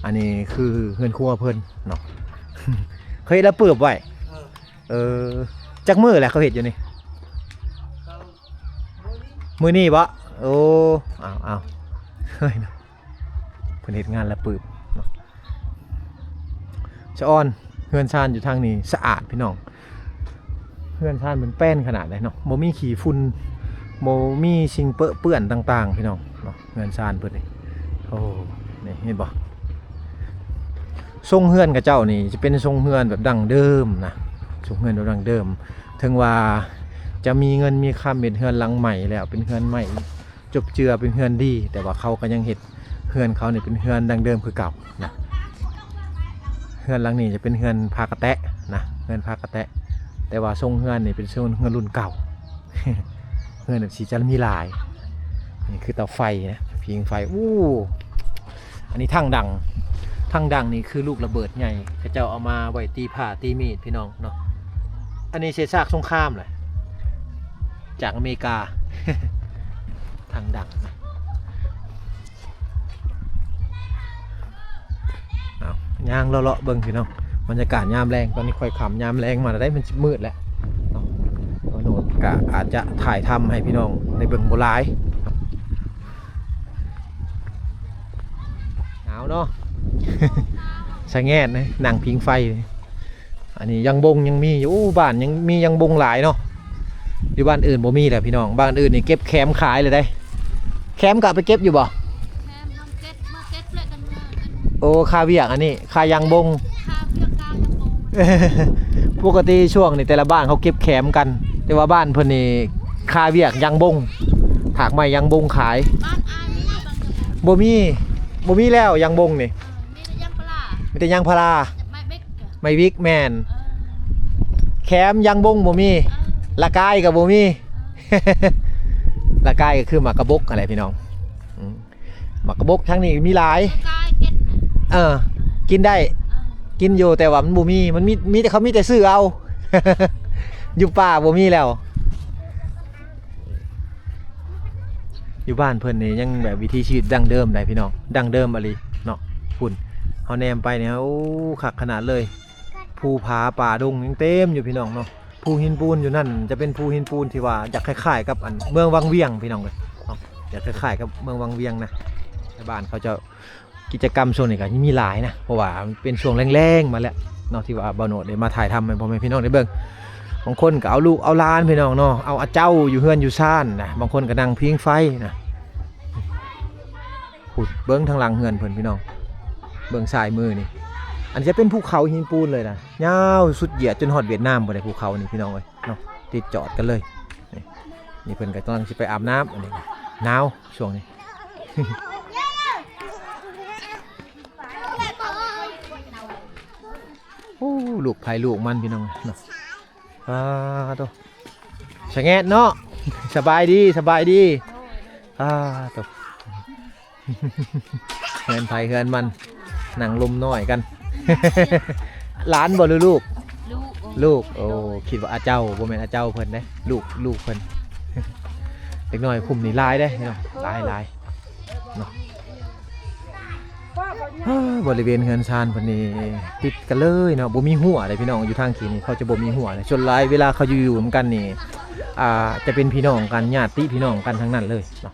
ອັນນີ້ຄືເຮືອນຄົວເພິ່ນເນາະ ເຂົາເຮັດລະປຶບໄວ້ ເອີ ເອີ ຈັກມື້ແລ້ວເຂົາເຮັດຢູ່ນີ້? ມື້ນີ້ບໍ່? ໂອ້ ອ້າວ ອ້າວ ເຮີ້ຍ ເພິ່ນເຮັດງານລະປຶບເນາະ ສະອອນ ເຮືອນຊານຢູ່ທາງນີ້ສະອາດພີ່ນ້ອງ ເຮືອນຊານເພິ່ນແປ້ນຂະໜາດໃດເນາະ ບໍ່ມີຂີ້ຝຸ່ນ ບໍ່ມີສິ່ງເປິເປື້ອນຕ່າງໆ ພີ່ນ້ອງເນາະ ເຮືອນຊານເພິ່ນນີ້ ໂອ້ ນີ້ເຫັນບໍ່? ຊົງເຮືອນເຂົາເຈົ້ານີ້ຈະເປັນຊົງເຮືອນແບບດັ້ງເດີມນະ ຊົງເຮືອນແບບດັ້ງເດີມ ເຖິງວ່າຈະມີເງິນມີຄຳເຮັດເຮືອນຫຼັງໃໝ່ແລ້ວ ເປັນເຮືອນໃໝ່ ຈົບເຈືອເປັນເຮືອນດີ ແຕ່ວ່າເຂົາກໍຍັງເຮັດເຮືອນເຂົານີ້ເປັນເຮືອນດັ້ງເດີມຄືເກົ່ານະ ເຮືອນຫຼັງນີ້ຈະເປັນເຮືອນຜ້າກະແຕະນະ ເຮືອນຜ້າກະແຕະ ແຕ່ວ່າຊົງເຮືອນນີ້ເປັນຊົງເຮືອນລຸ້ນເກົ່າ ເຮືອນນີ້ຊິຈະມີຫຼາຍ ນີ້ຄືເຕົາໄຟນະ ຜິງໄຟ ໂອ້ ອັນນີ້ຖັງດັງ ຖັງດັງນີ້ຄືລູກລະເບີດໃຫຍ່ ເຂົາເຈົ້າເອົາມາໄວ້ຕີຜ້າຕີມີດພີ່ນ້ອງເນາະ ອັນນີ້ເສດຊາກສົງຄາມແຫຼະ ຈາກອາເມລິກາ ທາງດັງ ເອົາ ຍ່າງເລາະໆເບິ່ງພີ່ນ້ອງ ບັນຍາກາດຍາມແລງ ຕອນນີ້ຄ່ອຍຄ່ຳ ຍາມແລງມາແລ້ວໃດ໋ ມັນຊິມືດແລ້ວເນາະ ໂນດກະອາດຈະຖ່າຍທຳໃຫ້ພີ່ນ້ອງໄດ້ເບິ່ງບໍ່ຫຼາຍ ໜາວເນາະ ສະແງດນະ ນັ່ງຜິງໄຟ ອັນນີ້ຢາງບົງຍັງມີຢູ່ ບ້ານຍັງມີຢາງບົງຫຼາຍເນາະ ຢູ່ບ້ານອື່ນບໍ່ມີແລ້ວພີ່ນ້ອງ ບ້ານອື່ນນີ້ເກັບແຂມຂາຍເລີຍເດ້ ແຂມກໍເອົາໄປເກັບຢູ່ບໍ່? ແຂມເຮົາເກັບ ມາເກັບແລ້ວກັນເມືອກັນ ໂອ້ ຄ່າວຽກອັນນີ້ ຄ່າຢາງບົງ ຄ່າວຽກຄ່າຢາງບົງ ປົກກະຕິຊ່ວງນີ້ແຕ່ລະບ້ານເຂົາເກັບແຂມກັນ ແຕ່ວ່າບ້ານເພິ່ນນີ້ຄ່າວຽກຢາງບົງ ຖາກໄມ້ຢາງບົງຂາຍ ບ້ານອ້າຍມີບໍ່? ບໍ່ມີ ບໍ່ມີແລ້ວຢາງບົງນີ້ ເອີ ມີແຕ່ຢາງພາລາ ມີແຕ່ຢາງພາລາ ໄມ້ບິກ ໄມ້ບິກ ແມ່ນ ເອີ ແຂມຢາງບົງບໍ່ມີ ເອີ ລະກາຍກໍບໍ່ມີ ເອີ ລະກາຍກໍຄືໝາກກະບົກຫັ້ນແຫຼະພີ່ນ້ອງ ອືມ ໝາກກະບົກທາງນີ້ມີຫຼາຍ ລະກາຍເກັບນະ ເອີ ກິນໄດ້ ເອີ ກິນຢູ່ ແຕ່ວ່າມັນບໍ່ມີ ມັນມີ ມີແຕ່ ເຂົາມີແຕ່ຊື້ເອົາ ຢູ່ປ່າບໍ່ມີແລ້ວ ຢູ່ບ້ານເພິ່ນນີ້ຍັງແບບວິຖີຊີວິດດັ້ງເດີມໄດ໋ພີ່ນ້ອງ ດັ້ງເດີມອີ່ຫຼີເນາະ ພຸ້ນ ເຮົາແນມໄປນີ້ ໂອ້ ຄັກຂະໜາດເລີຍ ພູຜາປ່າດົງຍັງເຕັມຢູ່ພີ່ນ້ອງເນາະ ພູຫີນປູນຢູ່ນັ້ນຈະເປັນພູຫີນປູນທີ່ວ່າຈະຄ້າຍໆກັບອັນເມືອງວັງວຽງພີ່ນ້ອງເອີຍເນາະ ຈະຄ້າຍໆກັບເມືອງວັງວຽງນະ ຊາວບ້ານເຂົາເຈົ້າ ກິດຈະກຳຊ່ວງນີ້ກໍມີຫຼາຍນະ ເພາະວ່າມັນເປັນຊ່ວງແລ້ງໆມາແລ້ວເນາະ ທີ່ວ່າບ່າວໂນດໄດ້ມາຖ່າຍທຳໃຫ້ພໍ່ແມ່ພີ່ນ້ອງໄດ້ເບິ່ງ ບາງຄົນກໍເອົາລູກເອົາຫຼານພີ່ນ້ອງເນາະ ເອົາອາເຈົ້າຢູ່ເຮືອນຢູ່ຊານນະ ບາງຄົນກໍນັ່ງຜິງໄຟນະ ພຸ້ນ ເບິ່ງທາງຫຼັງເຮືອນເພິ່ນພີ່ນ້ອງ ເບິ່ງຊ້າຍມືນີ້ ອັນນີ້ຈະເປັນພູເຂົາຫີນປູນເລີຍນະ ຍາວສຸດຢຽດຈົນຮອດຫວຽດນາມພຸ້ນເດ້ ພູເຂົານີ້ພີ່ນ້ອງເອີຍເນາະ ຕິດຈອດກັນເລີຍ. ນີ້ ນີ້ເພິ່ນກໍກຳລັງຊິໄປອາບນ້ຳ ອັນນີ້ໜາວຊ່ວງນີ້. ໂອ້ ລູກໃຜລູກມັນພີ່ນ້ອງເນາະ. ປາໂທ້ ສະແງດເນາະ ສະບາຍດີ ສະບາຍດີ. ປາໂທ້ ເຮືອນໃຜເຮືອນມັນ ນັ່ງລົມນ້ອຍກັນ. ຫຼານບໍ່ ຫຼືລູກ? ລູກ. ລູກ ໂອ້ ຄິດວ່າອາເຈົ້າ ບໍ່ແມ່ນອາເຈົ້າເພິ່ນເດ້ ລູກ ລູກເພິ່ນ. ເດັກນ້ອຍຄຸ້ມນີ້ຫຼາຍເດ້ເນາະ ຫຼາຍໆ ເນາະ. ເອີ ບໍລິເວນເຮືອນຊານເພິ່ນນີ້ຕິດກັນເລີຍເນາະ ບໍ່ມີຮົ້ວເດ້ພີ່ນ້ອງ. ຢູ່ທາງເຂດນີ້ເຂົາຈະບໍ່ມີຮົ້ວເດ້ ສ່ວນຫຼາຍເວລາເຂົາຢູ່ ຢູ່ນຳກັນນີ້ ອ່າ ຈະເປັນພີ່ນ້ອງກັນ ຍາດຕິພີ່ນ້ອງກັນທັງນັ້ນເລີຍເນາະ.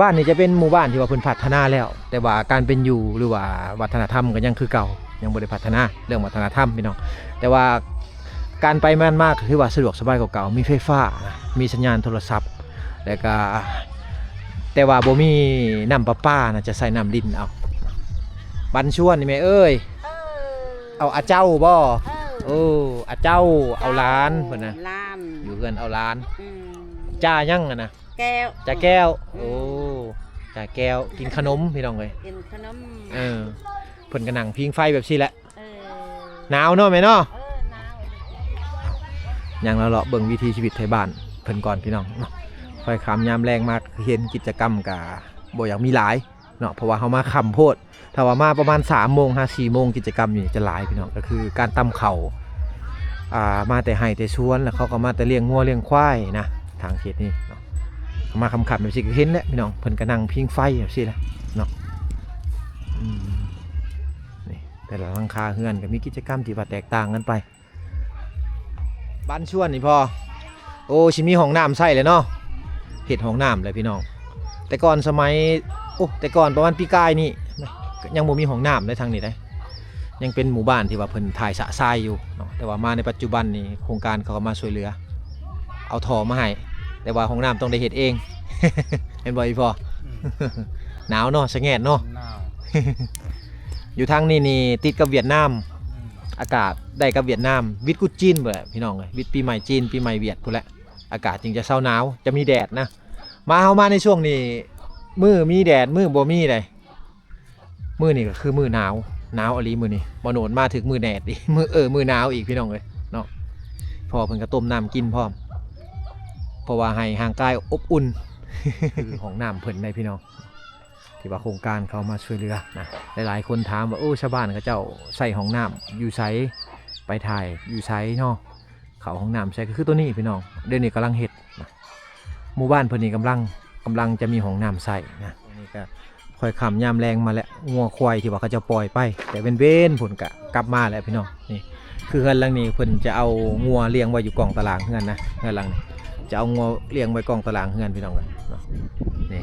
ບ້ານນີ້ຈະເປັນໝູ່ບ້ານທີ່ວ່າເພິ່ນພັດທະນາແລ້ວ ແຕ່ວ່າການເປັນຢູ່ ຫຼືວ່າວັດທະນະທຳກໍຍັງຄືເກົ່າ ຍັງບໍ່ໄດ້ພັດທະນາເລື່ອງວັດທະນະທຳພີ່ນ້ອງ. ແຕ່ວ່າການໄປມາ ມາກໍຖືວ່າສະດວກສະບາຍກວ່າເກົ່າ ມີໄຟຟ້າ ມີສັນຍານໂທລະສັບ ແລ້ວກໍ ແຕ່ວ່າບໍ່ມີນ້ຳປະປານະ ຈະໃຊ້ນ້ຳລິນເອົາ. ບັນຊວນນີ້ແມ່ເອີຍ ເອີ ເອົາອາເຈົ້າບໍ່? ເອີ ໂອ້ ອາເຈົ້າ ເຈົ້າ ເອົາຫຼານເພິ່ນນະ ຫຼານ ຢູ່ເຮືອນເອົາຫຼານ. ອືມ ຈ່າຫຍັງຫັ້ນນະ? ແກ້ວ ຈ່າແກ້ວ. ອືມ ໂອ້ ຈ່າແກ້ວ ກິນຂະໜົມພີ່ນ້ອງເອີຍ ກິນຂະໜົມ. ເອີ ເພິ່ນກໍນັ່ງພິງໄຟແບບຊີ້ແຫຼະ. ເອີ ໜາວເນາະແມ່ເນາະ. ເອີ ໜາວ. ຍ່າງເລາະໆເບິ່ງວິຖີຊີວິດໄທບ້ານເພິ່ນກ່ອນພີ່ນ້ອງເນາະ. ຄ່ອຍຄ່ຳຍາມແລງມາເຫັນກິດຈະກຳກະບໍ່ຢາກມີຫຼາຍເນາະ ເພາະວ່າເຮົາມາຄ່ຳໂພດ. ຖ້າວ່າມາປະມານສາມໂມງຫາສີ່ໂມງ ກິດຈະກຳຢູ່ນີ້ຈະຫຼາຍພີ່ນ້ອງ ກໍຄືການຕຳເຂົ້າ ອ່າ ມາແຕ່ໄຮ່ແຕ່ສວນ ແລ້ວເຂົາກໍມາແຕ່ລ້ຽງງົວລ້ຽງຄວາຍນະ ທາງເຂດນີ້ເນາະ. ມາຄ່ຳໆແບບຊີ້ກໍເຫັນແຫຼະພີ່ນ້ອງ ເພິ່ນກໍນັ່ງພິງໄຟແບບຊີ້ແຫຼະເນາະ. ອືມ ນີ້ ແຕ່ລະຫຼັງຄາເຮືອນກໍມີກິດຈະກຳທີ່ວ່າແຕກຕ່າງກັນໄປ. ບ້ານຊວນນີ້ພໍ່ ໂອ້ ຊິມີຫ້ອງນ້ຳໃຊ້ແລ້ວເນາະ ເຮັດຫ້ອງນ້ຳແລ້ວພີ່ນ້ອງ. ແຕ່ກ່ອນສະໄໝ ໂອ້ ແຕ່ກ່ອນປະມານປີກາຍນີ້ ຍັງບໍ່ມີຫ້ອງນ້ຳໃນທາງນີ້ເດ້ ຍັງເປັນໝູ່ບ້ານທີ່ວ່າເພິ່ນຖ່າຍຊະຊາຍຢູ່ເນາະ. ແຕ່ວ່າມາໃນປັດຈຸບັນນີ້ ໂຄງການເຂົາກໍມາຊ່ວຍເຫຼືອ ເອົາທໍ່ມາໃຫ້ ແຕ່ວ່າຫ້ອງນ້ຳຕ້ອງໄດ້ເຮັດເອງ ແມ່ນບໍ່ອີ່ພໍ່? ອືມ ໜາວເນາະ ສະແງດເນາະ. ໜາວ. ຢູ່ທາງນີ້ນີ້ຕິດກັບຫວຽດນາມ. ອືມ ອາກາດໄດ້ກັບຫວຽດນາມ ວິດກຸດຈີນພຸ້ນແຫຼະພີ່ນ້ອງເອີຍ ວິດປີໃໝ່ຈີນ ປີໃໝ່ຫວຽດພຸ້ນແຫຼະ ອາກາດຈຶ່ງຈະເຊົາໜາວ ຈະມີແດດນະ. ມາ ເຮົາມາໃນຊ່ວງນີ້ ມື້ມີແດດ ມື້ບໍ່ມີໃດ໋. ມື້ນີ້ກໍຄືມື້ໜາວ ໜາວອີ່ຫຼີມື້ນີ້. ບໍ່ໂນດມາຖືກມື້ແດດອີກ ມື້ ເອີ ມື້ໜາວອີກພີ່ນ້ອງເອີຍເນາະ. ພໍ່ເພິ່ນກໍຕົ້ມນ້ຳກິນພ້ອມ ເພາະວ່າໃຫ້ຮ່າງກາຍອົບອຸ່ນ. ຄືຫ້ອງນ້ຳເພິ່ນໄດ໋ພີ່ນ້ອງ ທີ່ວ່າໂຄງການເຂົາມາຊ່ວຍເຫຼືອນະ. ຫຼາຍໆຄົນຖາມວ່າ ໂອ້ ຊາວບ້ານເຂົາເຈົ້າໃຊ້ຫ້ອງນ້ຳຢູ່ໃສ ໄປຖ່າຍຢູ່ໃສເນາະ ເຂົ້າຫ້ອງນ້ຳໃສ ກໍຄືໂຕນີ້ພີ່ນ້ອງ. ດຽວນີ້ກຳລັງເຮັດນະ ໝູ່ບ້ານເພິ່ນນີ້ກຳລັງ ກຳລັງຈະມີຫ້ອງນ້ຳໃຊ້ນະ. ນີ້ກໍຄ່ອຍຄ່ຳຍາມແລງມາແລ້ວ ງົວຄວາຍທີ່ວ່າເຂົາເຈົ້າປ່ອຍໄປແຕ່ເວັນໆພຸ້ນກະ ກັບມາແລ້ວພີ່ນ້ອງ. ນີ້ຄືເຮືອນຫຼັງນີ້ ເພິ່ນຈະເອົາງົວລ້ຽງໄວ້ຢູ່ກ້ອງຕາລ່າງເຮືອນນະ ເຮືອນຫຼັງນີ້ຈະເອົາງົວລ້ຽງໄວ້ກ້ອງຕາລ່າງເຮືອນພີ່ນ້ອງເອີຍເນາະ. ນີ້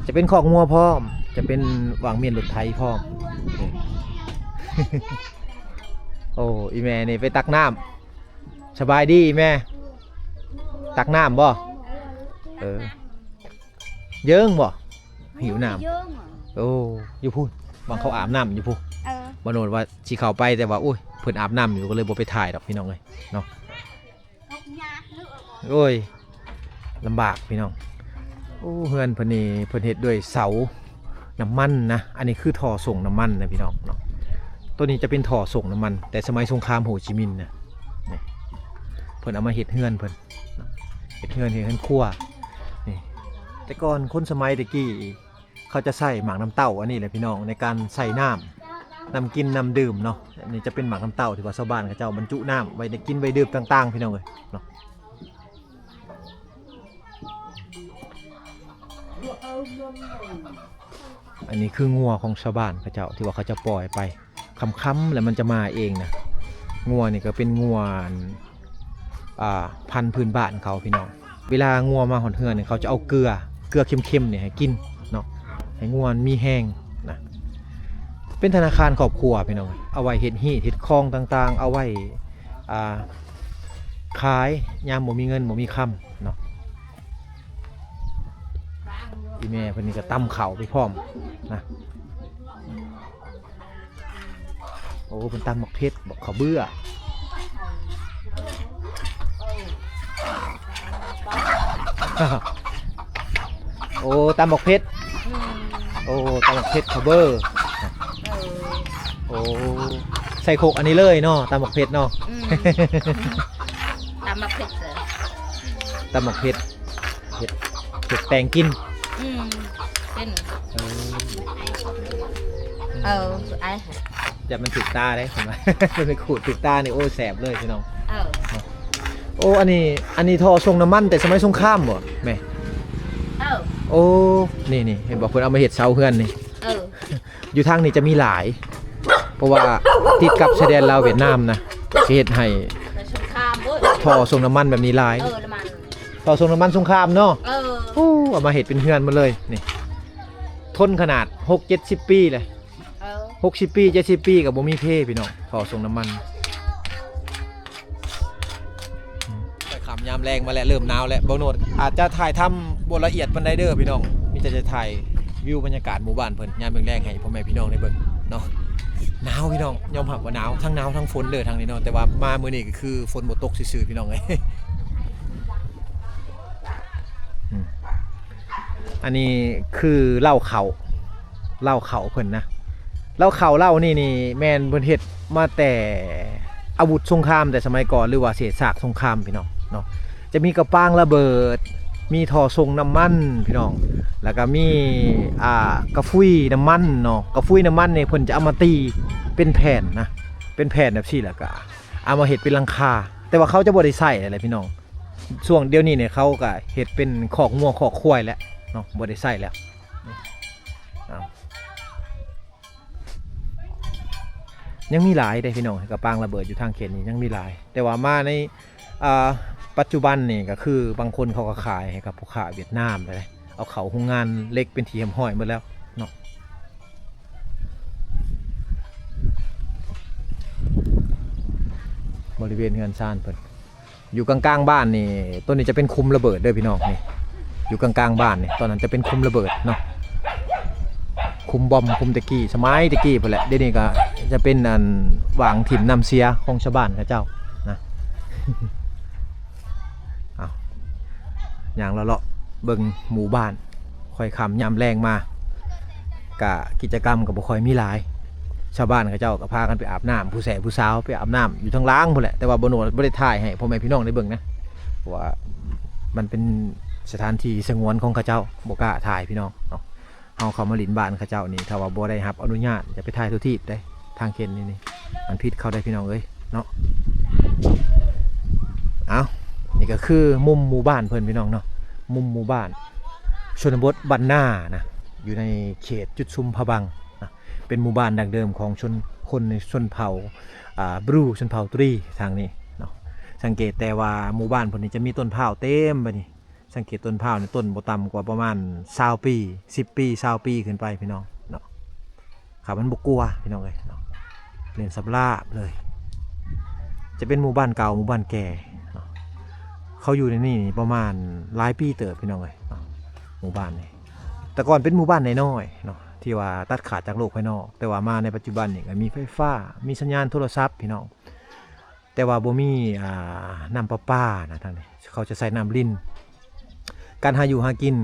ຈະເປັນຄອກງົວພ້ອມ ຈະເປັນຫວ່າງມ້ຽນລົດໄຖພ້ອມ. ນີ້ ໂອ້ ອີ່ແມ່ນີ້ໄປຕັກນ້ຳ. ສະບາຍດີອີ່ແມ່ ຕັກນ້ຳບໍ່? ເອີ ເຢິງບໍ່? ຫິວນ້ຳ. ເຢິງຫວາ? ໂອ້ ຢູ່ພຸ້ນ ຫວ່າງເຂົາອາບນ້ຳຢູ່ພຸ້ນ. ເອີ ບໍ່ໂນດວ່າຊິເຂົ້າໄປ ແຕ່ວ່າ ໂອ້ຍ ເພິ່ນອາບນ້ຳຢູ່ ກໍເລີຍບໍ່ໄປຖ່າຍດອກພີ່ນ້ອງເອີຍເນາະ. ໂອ້ຍ ລຳບາກພີ່ນ້ອງ. ໂອ້ ເຮືອນເພິ່ນນີ້ ເພິ່ນເຮັດດ້ວຍເສົານ້ຳມັນນະ. ອັນນີ້ຄືທໍ່ສົ່ງນ້ຳມັນນະພີ່ນ້ອງເນາະ. ໂຕນີ້ຈະເປັນທໍ່ສົ່ງນ້ຳມັນ ແຕ່ສະໄໝສົງຄາມໂຮຈິມິນນະ. ນີ້ ເພິ່ນເອົາມາເຮັດເຮືອນເພິ່ນ ເຮັດເຮືອນ ເຮັດເຮືອນຄົວ. ນີ້ ແຕ່ກ່ອນຄົນສະໄໝແຕ່ກີ້ ເຂົາຈະໃຊ້ໝາກນ້ຳເຕົ້າອັນນີ້ແຫຼະພີ່ນ້ອງ ໃນການໃສ່ນ້ຳ ນ້ຳກິນນ້ຳດື່ມເນາະ. ອັນນີ້ຈະເປັນໝາກນ້ຳເຕົ້າທີ່ວ່າຊາວບ້ານເຂົາເຈົ້າບັນຈຸນ້ຳໄວ້ໄດ້ກິນໄວ້ດື່ມຕ່າງໆ ພີ່ນ້ອງເອີຍເນາະ. ອັນນີ້ຄືງົວຂອງຊາວບ້ານເຂົາເຈົ້າ ທີ່ວ່າເຂົາເຈົ້າປ່ອຍໄປ ຄ່ຳໆແລ້ວມັນຈະມາເອງນະ. ງົວນີ້ກໍເປັນງົວ ອ່າ ພັນພື້ນບ້ານເຂົາພີ່ນ້ອງ. ເວລາງົວມາຮອດເຮືອນນີ້ ເຂົາຈະເອົາເກືອ ເກືອເຄັມໆນີ້ໃຫ້ກິນເນາະ ໃຫ້ງົວມັນມີແຮງນະ. ເປັນທະນາຄານຄອບຄົວພີ່ນ້ອງ ເອົາໄວ້ເຮັດຮີດເຮັດຄອງຕ່າງໆ ເອົາໄວ້ ອ່າ ຂາຍຍາມບໍ່ມີເງິນບໍ່ມີຄຳເນາະ. ອີ່ແມ່ເພິ່ນນີ້ກໍຕຳເຂົ້າໄປພ້ອມນະ. ໂອ້ ເພິ່ນຕຳໝາກເຜັດ ບອກເຂົ້າເບືອ. ໂອ້ ຕຳໝາກເຜັດ. ອືມ ໂອ້ ຕຳໝາກເຜັດເຂົ້າເບີ. ເອີ ໂອ້ ໃສ່ຄົກອັນນີ້ເລີຍເນາະ ຕຳໝາກເຜັດເນາະ. ອືມ ຕຳໝາກເຜັດເລີຍ ຕຳໝາກເຜັດ ເຮັດ ເຮັດແຕ່ງກິນ. ອືມ ເປັນ ເອີ ເອີ ອ້າຍ ຢ່າມັນຖືກຕາເດ້ ເພິ່ນວ່າ ເພິ່ນໄປຂູດຖືກຕານີ້ ໂອ້ ແສບເລີຍພີ່ນ້ອງ. ເອີ ໂອ້ ອັນນີ້ ອັນນີ້ທໍ່ສົ່ງນ້ຳມັນແຕ່ສະໄໝສົງຄາມບໍ່ແມ່? ເອີ ໂອ້ ນີ້ໆ ເຫັນບໍ່ ເພິ່ນເອົາມາເຮັດເສົາເຮືອນນີ້. ເອີ ຢູ່ທາງນີ້ຈະມີຫຼາຍ ເພາະວ່າຕິດກັບຊາຍແດນລາວຫວຽດນາມນະ ຊິເຮັດໃຫ້ ແຕ່ສົງຄາມເວີ້ຍ ທໍ່ສົ່ງນ້ຳມັນແບບນີ້ຫຼາຍ. ເອີ ນ້ຳມັນ ທໍ່ສົ່ງນ້ຳມັນສົງຄາມເນາະ. ເອີ ໂອ້ ເອົາມາເຮັດເປັນເຮືອນໝົດເລີຍນີ້ ທົນຂະໜາດຫົກເຈັດສິບປີແຫຼະ. ເອີ ຫົກສິບປີ ເຈັດສິບປີກໍບໍ່ມີເພພີ່ນ້ອງ ທໍ່ສົ່ງນ້ຳມັນ. ອືມ ໄປຄ່ຳຍາມແລງມາແລ້ວ ເລີ່ມໜາວແລ້ວ. ບ່າວໂນດອາດຈະຖ່າຍທຳບໍ່ລະອຽດປານໃດເດີພີ່ນ້ອງ ມີແຕ່ຈະຖ່າຍວິວບັນຍາກາດໝູ່ບ້ານເພິ່ນຍາມແລງໆ ໃຫ້ພໍ່ແມ່ພີ່ນ້ອງໄດ້ເບິ່ງເນາະ. ໜາວພີ່ນ້ອງ ຍອມຮັບວ່າໜາວ ທັງໜາວທັງຝົນເດີທາງນີ້ເນາະ ແຕ່ວ່າມາມື້ນີ້ກໍຄືຝົນບໍ່ຕົກຊື່ໆ ພີ່ນ້ອງເອີຍ. ອືມ ອັນນີ້ຄືເລົ້າເຂົ້າ ເລົ້າເຂົ້າເພິ່ນນະ ເລົ້າເຂົ້າເລົ້ານີ້ນີ້ແມ່ນເພິ່ນເຮັດມາແຕ່ອາວຸດສົງຄາມແຕ່ສະໄໝກ່ອນ ຫຼືວ່າເສດຊາກສົງຄາມພີ່ນ້ອງເນາະ. ຈະມີກະປາງລະເບີດ ມີທໍ່ສົ່ງນ້ຳມັນພີ່ນ້ອງ ແລ້ວກະມີ ອ່າ ກະຟຸຍນ້ຳມັນເນາະ. ກະຟຸຍນ້ຳມັນນີ້ເພິ່ນຈະເອົາມາຕີເປັນແຜ່ນນະ ເປັນແຜ່ນແບບຊີ້ ແລ້ວກະເອົາມາເຮັດເປັນຫຼັງຄາ ແຕ່ວ່າເຂົາຈະບໍ່ໄດ້ໃຊ້ແຫຼະພີ່ນ້ອງ. ຊ່ວງດຽວນີ້ນີ້ເຂົາກະເຮັດເປັນຄອກງົວຄອກຄວາຍແລ້ວເນາະ ບໍ່ໄດ້ໃຊ້ແລ້ວ. ນີ້ ເອົາ ຍັງມີຫຼາຍເດ້ພີ່ນ້ອງ ກະປາງລະເບີດຢູ່ທາງເຂດນີ້ຍັງມີຫຼາຍ ແຕ່ວ່າມາໃນ ອ່າ ປັດຈຸບັນນີ້ກໍຄືບາງຄົນເຂົາກໍຂາຍໃຫ້ກັບພໍ່ຄ້າຫວຽດນາມໄປເລີຍ ເອົາເຂົ້າໂຮງງານເຫຼັກເປັນທີ່ຮຽບຮ້ອຍໝົດແລ້ວເນາະ. ບໍລິເວນເຮືອນຊານເພິ່ນ ຢູ່ກາງໆ ບ້ານນີ້ ໂຕນີ້ຈະເປັນຂຸມລະເບີດເດີພີ່ນ້ອງ. ນີ້ ຢູ່ກາງໆ ບ້ານນີ້ ຕອນນັ້ນຈະເປັນຂຸມລະເບີດເນາະ ຂຸມບອມ ຂຸມແຕ່ກີ້ ສະໄໝແຕ່ກີ້ພຸ້ນແຫຼະ. ດຽວນີ້ກໍຈະເປັນ ອັນ ວາງຖິ້ມນ້ຳເສຍຂອງຊາວບ້ານເຂົາເຈົ້ານະ. ເອົາ ຍ່າງເລາະໆ ເບິ່ງໝູ່ບ້ານ ຄ່ອຍຄ່ຳຍາມແລງມາ ກະກິດຈະກຳກໍບໍ່ຄ່ອຍມີຫຼາຍ. ຊາວບ້ານເຂົາເຈົ້າກໍພາກັນໄປອາບນ້ຳ ຜູ້ແສຜູ້ສາວໄປອາບນ້ຳຢູ່ທາງຫຼັງພຸ້ນແຫຼະ ແຕ່ວ່າບໍ່ໂນ ບໍ່ໄດ້ຖ່າຍໃຫ້ພໍ່ແມ່ພີ່ນ້ອງໄດ້ເບິ່ງນະ ເພາະວ່າມັນເປັນສະຖານທີ່ສະຫງວນຂອງເຂົາເຈົ້າ ບໍ່ກ້າຖ່າຍພີ່ນ້ອງເນາະ. ເຮົາເຂົ້າມາຫຼິ້ນບ້ານເຂົາເຈົ້ານີ້ ຖ້າວ່າບໍ່ໄດ້ຮັບອະນຸຍາດ ຢ່າໄປຖ່າຍທົ່ວທີບເດ້ ທາງເຂດນີ້ນີ້ ມັນຜິດເຂົາໄດ້ພີ່ນ້ອງເອີຍເນາະ. ເອົ້າ ນີ້ກໍຄືມຸມໝູ່ບ້ານເພິ່ນພີ່ນ້ອງເນາະ ມຸມໝູ່ບ້ານຊົນນະບົດບ້ານນານະ ຢູ່ໃນເຂດຈຸດຊຸມພະບັງນະ ເປັນໝູ່ບ້ານດັ້ງເດີມຂອງຊົນ ຄົນໃນຊົນເຜົ່າ ອ່າ ບຣູ ຊົນເຜົ່າຕຣີທາງນີ້ເນາະ. ສັງເກດແຕ່ວ່າໝູ່ບ້ານເພິ່ນນີ້ຈະມີຕົ້ນພ້າວເຕັມໄປນີ້ ສັງເກດຕົ້ນພ້າວນີ້ ຕົ້ນບໍ່ຕ່ຳກວ່າປະມານຊາວປີ ສິບປີ ຊາວປີຂຶ້ນໄປພີ່ນ້ອງເນາະ. ຂ້າມັນບໍ່ກົວພີ່ນ້ອງເອີຍເນາະ ເປັນສຳລາບເລີຍ. ຈະເປັນໝູ່ບ້ານເກົ່າ ໝູ່ບ້ານແກ່ເນາະ ເຂົາຢູ່ໃນນີ້ປະມານຫຼາຍປີເຕີບພີ່ນ້ອງເອີຍເນາະ. ໝູ່ບ້ານນີ້ ແຕ່ກ່ອນເປັນໝູ່ບ້ານນ້ອຍໆເນາະ ທີ່ວ່າຕັດຂາດຈາກໂລກພາຍນອກ ແຕ່ວ່າມາໃນປັດຈຸບັນນີ້ກໍມີໄຟຟ້າ ມີສັນຍານໂທລະສັບພີ່ນ້ອງ ແຕ່ວ່າບໍ່ມີ ອ່າ ນ້ຳປະປານະ ທາງນີ້ເຂົາຈະໃຊ້ນ້ຳລິນ. ການຫາຢູ່ຫາກິນ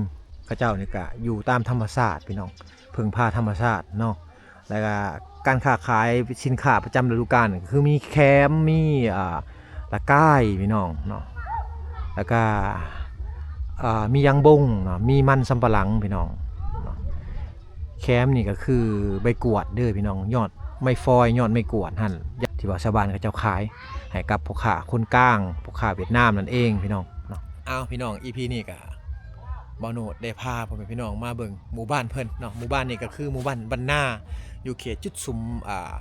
ເຂົາເຈົ້ານີ້ກະຢູ່ຕາມທຳມະຊາດພີ່ນ້ອງ ເພິ່ງພາທຳມະຊາດເນາະ. ແລ້ວກະການຄ້າຂາຍສິນຄ້າປະຈຳລະດູການ ກໍຄືມີແຄມ ມີ ອ່າ ລະກາຍພີ່ນ້ອງເນາະ ແລ້ວກະ ອ່າ ມີຢາງບົງເນາະ ມີມັນສຳປະຫຼັງພີ່ນ້ອງເນາະ. ແຄມນີ້ກໍຄືໃບກວດເດີພີ່ນ້ອງ ຍອດໄມ້ຟອຍ ຍອດໄມ້ກວດຫັ້ນ ທີ່ວ່າຊາວບ້ານເຂົາເຈົ້າຂາຍໃຫ້ກັບພໍ່ຄ້າຄົນກາງ ພໍ່ຄ້າຫວຽດນາມນັ້ນເອງພີ່ນ້ອງເນາະ. ອ້າວ ພີ່ນ້ອງ ອີພີນີ້ກໍ ບ່າວໂນດໄດ້ພາພໍ່ແມ່ພີ່ນ້ອງມາເບິ່ງໝູ່ບ້ານເພິ່ນເນາະ. ໝູ່ບ້ານນີ້ກໍຄືໝູ່ບ້ານບ້ານນາ ຢູ່ເຂດຈຸດຊຸມ ອ່າ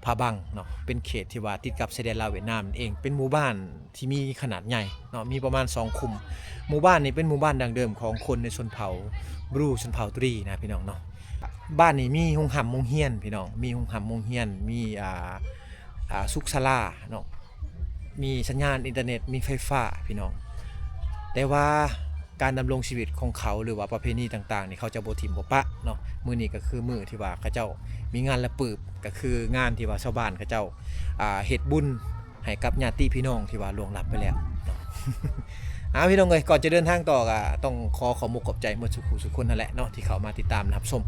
ພະບັງເນາະ ເປັນເຂດທີ່ວ່າຕິດກັບຊາຍແດນລາວຫວຽດນາມນັ້ນເອງ ເປັນໝູ່ບ້ານ ທີ່ມີຂະໜາດໃຫຍ່ເນາະ ມີປະມານສອງຂຸມ. ໝູ່ບ້ານນີ້ເປັນໝູ່ບ້ານດັ້ງເດີມຂອງຄົນໃນຊົນເຜົ່າບຣູ ຊົນເຜົ່າຕຣີນະພີ່ນ້ອງເນາະ. ບ້ານນີ້ມີໂຮງຮ່ຳໂຮງຮຽນພີ່ນ້ອງ ມີໂຮງຮ່ຳໂຮງຮຽນ ມີ ອ່າ ອ່າ ສຸກສາລາເນາະ ມີສັນຍານອິນເຕີເນັດ ມີໄຟຟ້າພີ່ນ້ອງ. ແຕ່ວ່າ ການດຳລົງຊີວິດຂອງເຂົາ ຫຼືວ່າປະເພນີຕ່າງໆນີ້ ເຂົາຈະບໍ່ຖິ້ມບໍ່ປະເນາະ. ມື້ນີ້ກໍຄືມື້ທີ່ວ່າເຂົາເຈົ້າມີງານລະປຶບ ກໍຄືງານທີ່ວ່າຊາວບ້ານເຂົາເຈົ້າ ອ່າ ເຮັດບຸນໃຫ້ກັບຍາດຕິພີ່ນ້ອງທີ່ວ່າລ່ວງລັບໄປແລ້ວເນາະ. ເອົາ ພີ່ນ້ອງເອີຍ ກ່ອນຈະເດີນທາງຕໍ່ ກໍຕ້ອງຂໍຂອບມຸກຂອບໃຈໝົດສູ່ຜູ້ສູ່ຄົນນັ້ນແຫຼະເນາະ ທີ່ເຂົ້າມາຕິດຕາມຮັບຊົມ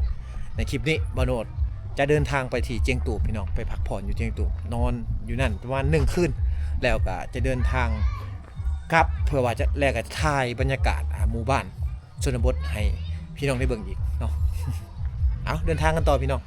ໃນຄລິບນີ້. ບ່າວໂນດຈະເດີນທາງໄປທີ່ຈຽງຕູບ ພີ່ນ້ອງ ໄປພັກຜ່ອນຢູ່ຈຽງຕູບ ນອນຢູ່ນັ້ນປະມານໜຶ່ງຄືນ ແລ້ວກໍຈະເດີນທາງກັບ ເພື່ອວ່າຈະ ແລ້ວກໍຖ່າຍບັນຍາກາດ ອ່າ ໝູ່ບ້ານຊົນນະບົດໃຫ້ພີ່ນ້ອງໄດ້ເບິ່ງອີກເນາະ. ເອົາ ເດີນທາງກັນຕໍ່ ພີ່ນ້ອງ.